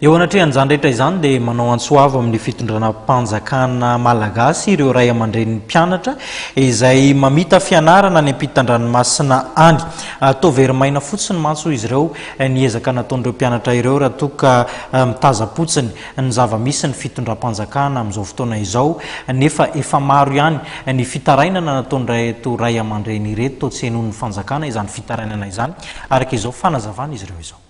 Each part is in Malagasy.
Eo anatrehan'izany rehetra izany dia manao antso avo amin'ny fitondranam-panjakana malagasy ireo ray aman-drenin'ny mpianatra izay mamita fianarana any ampitan-dranomasina any. Toa very maina fotsiny mantsy hoy izy ireo ny ezaka nataon'ireo mpianatra ireo raha toa ka mitazam-potsiny ny zava-misy ny fitondram-panjakana amin'izao fotoana izao nefa efa maro ihany ny fitarainana nataon'ireto ray aman-dreny ireto toa tsy henoin'ny fanjakana izany fitarainana izany araka izao fanazavan'izy ireo izao.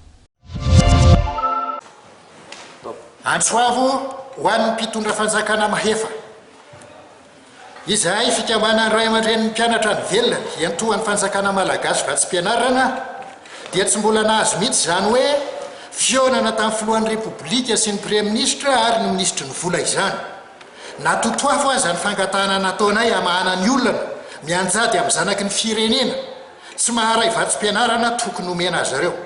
Antso avo ho an'ny mpitondra fanjakana mahefa. Izahay fikambanan'ny ray aman-drenin'ny mpianatra any ivelany hiantohan'ny fanjakana malagasy vatsim-pianarana dia tsy mbola nahazo mihitsy izany hoe fihaonana tamin'ny filohan'ny Repoblika sy ny Praiministra ary ny minisitry ny vola izany. Na totoafo aza ny fangatahana nataonay hamahana ny olana mianjady amin'ny zanaky ny firenena tsy maharay vatsim-pianarana tokony homena azy ireo.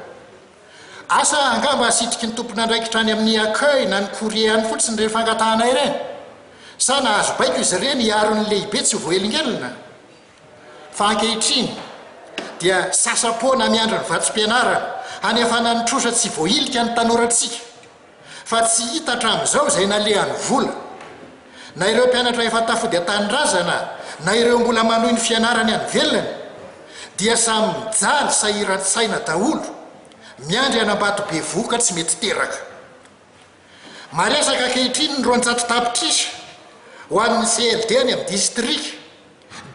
Asa angamba asitriky ny tompon'andraikitra any amin'ny accueil na ny courrier any fotsiny ireny fangatahana ireny? Sa nahazo baiko izy ireny hiaro ny lehibe tsy ho voahelingelina? Fa ankehitriny dia sasa-poana miandry ny vatsim-pianarana hanefana ny trosa tsy voahilika ny tanorantsika. Fa tsy hita hatramin'izao izay nalehan'ny vola. Na ireo mpianatra efa tafody an-tanindrazana na ireo mbola manohy ny fianarany any ivelany dia samy mijaly sahiran-tsaina daholo, miandry an'Ambatobevohoka tsy mety teraka. Maresaka ankehitriny ny 200 tapitrisa ho an'ny CLD any amin'ny distrika.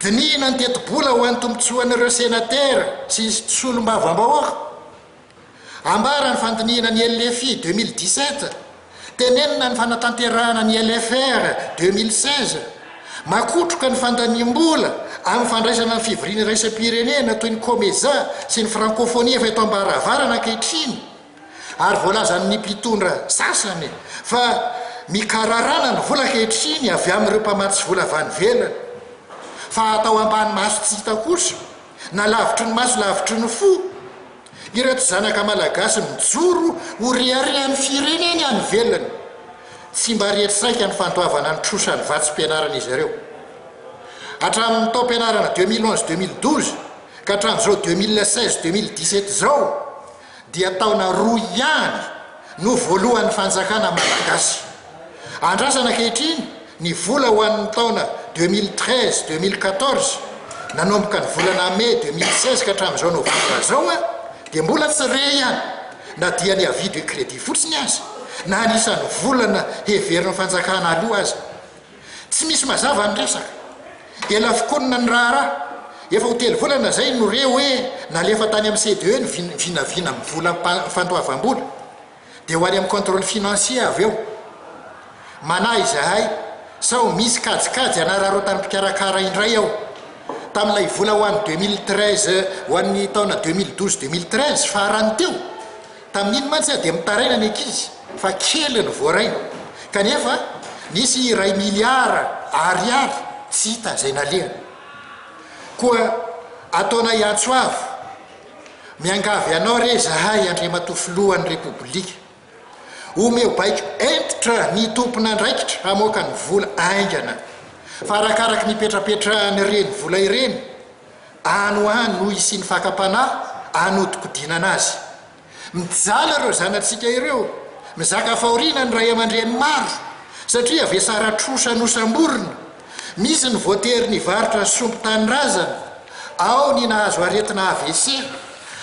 Dinihina ny tetibola ho an'ny tombontsoan'ireo senatera sy solombavambahoaka. Ambara ny fandinihina ny LFI 2017, tenenina ny fanatanterahana ny LFR 2016, makotroka ny fandaniam-bola amin'ny fandraisana ny fivoriana iraisam-pirenena toy ny Comesa sy ny Francophonie efa eto am-baravarana ankehitriny ary voalazan'ny mpitondra sasany fa mikararana ny vola ankehitriny avy amin'ireo mpamatsy vola avy any ivelany fa atao ambany maso tsy hita kosa na lavitry ny maso lavitry ny fo Ireto zanaka malagasy mijoro ho reharehan'ny fireneny any ivelany, tsy mba re saika ny fandoavana ny trosan'ny vatsim-pianaran'izy ireo. Hatramin'ny taom-pianarana 2011 2012 ka hatramin'izao 2016 2017 izao dia taona roa ihany no voalohan'ny fanjakana malagasy. Andrasana ankehitriny ny vola ho an'ny taona 2013 2014, nanomboka ny volana mai 2016 ka hatramin'izao novambra izao dia mbola tsy re ihany na dia ny avis de crédit fotsiny aza, na anisan'ny volana heverin'ny fanjakana aloha aza. Tsy misy mazava ny resaka. Ela fokonina ny raharaha. Efa ho telo volana izay no re hoe nalefa tany amin'ny CDE ny vinavina amin'ny vola fandoavam-bola. Dia ho any amin'ny contrôle financier avy eo. Manahy izahay sao misy kajikajy anararaotan'ny mpikarakara indray ao. Tamin'ilay vola ho an'ny 2013 ho an'ny taona 2012 2013 farany teo. Tamin'iny mantsy dia mitaraina ny ankizy fa kely ny voarainy. Kanefa nisy iray miliara ariary tsy hita izay nalehany. Koa ataonay antso avo, miangavy anao re izahay Andriamatoa Filohan'ny Repoblika, omeo baiko hentitra ny tompon'andraikitra hamoaka ny vola haingana fa arakaraky ny ipetrapetrahan'ireny vola ireny any ho any no hisian'ny fakam-panahy hanodikodinana azy. Mijaly ireo zanatsika ireo, mizaka fahoriana ny ray aman-dreny maro satria vesara-trosa nosamborina, misy ny voatery nivarotra sombin-tanindrazana, ao ny nahazo aretina AVC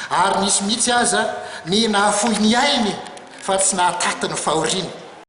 ary nisy mihitsy aza ny nahafoy ny ainy fa tsy nahataty ny fahoriana.